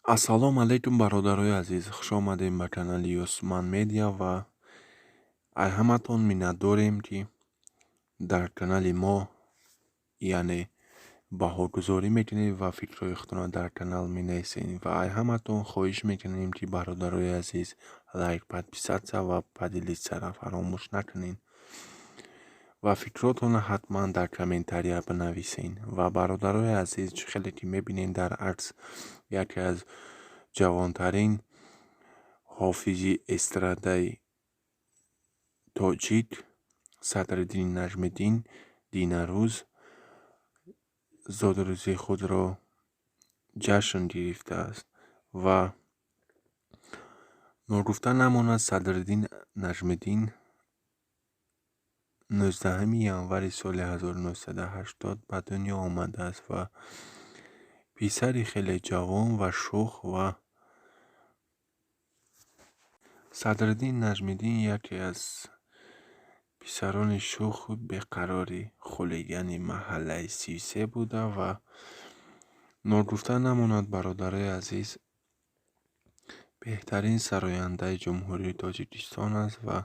Ассалому алайкум, бародарои азиз, хуш омадем ба канали Юсман Медиа ва аз ҳаматон миннатдорем, ки дар канали мо, яъне, баҳогузорӣ мекунед ва фикрҳои худро дар канал менависед. Ва аз ҳаматон хоҳиш мекунем, ки, бародарои азиз, лайк, подписаться ва поделиться-ра фаромӯш накунед ва фикротонро ҳатман дар комментария бинависед. Ва, бародарои азиз, чӣ хеле ки мебинед, дар акс яке аз ҷавонтарин ҳофизи эстрадаи тоҷик Садриддин Наҷмиддин динарӯз зодрӯзи худро ҷашн гирифтааст. Ва ногуфта намонад, Садриддин Наҷмиддин 19 январи соли 1980 ба дунё омадааст ва писари хеле ҷавон ва шӯх. Ва Садриддин Наҷмиддин яке аз писарони шӯху беқарори хулигани маҳаллаи 33 буда. Ва ногуфта намонад, бародарои азиз, беҳтарин сарояндаи Ҷумҳурии Тоҷикистон аст ва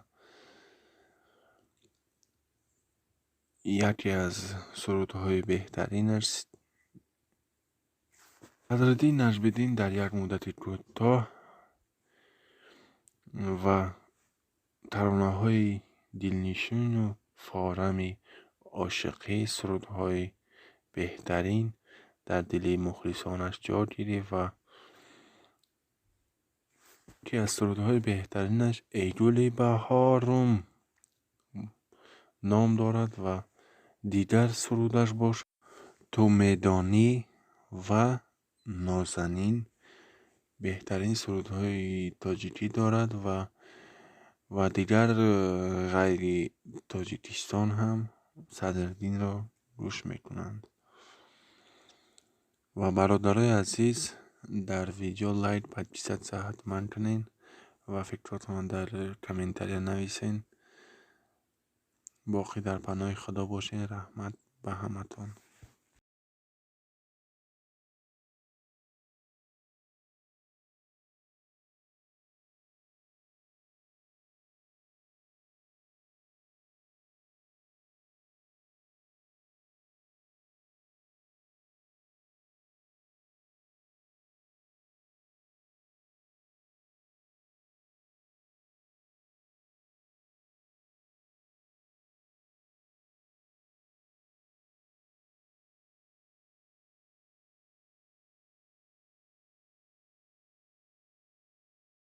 яке аз сурудҳои беҳтаринаш. Садриддин Наҷмиддин дар як муддати кӯтоҳ ва таронаҳои дилнишину форами ошиқӣ, сурудҳои беҳтарин дар дили мухлисонаш ҷо гирифт. Ва яке аз сурудҳои беҳтаринаш «Эй гули баҳорум» ном дорад ва дигар сурудаш бошад «Ту медонӣ» ва «Нозанин» беҳтарин сурудҳои тоҷикӣ дорад. Ва дигар ғайри Тоҷикистон ҳам Садриддинро гӯш мекунанд. Ва, бародарои азиз, дар видео лайк, подписаться ҳатман кунед ва фикротонро дар комментария нависед. Боқӣ дар паноҳи Худо бошед. Раҳмат ба ҳаматон.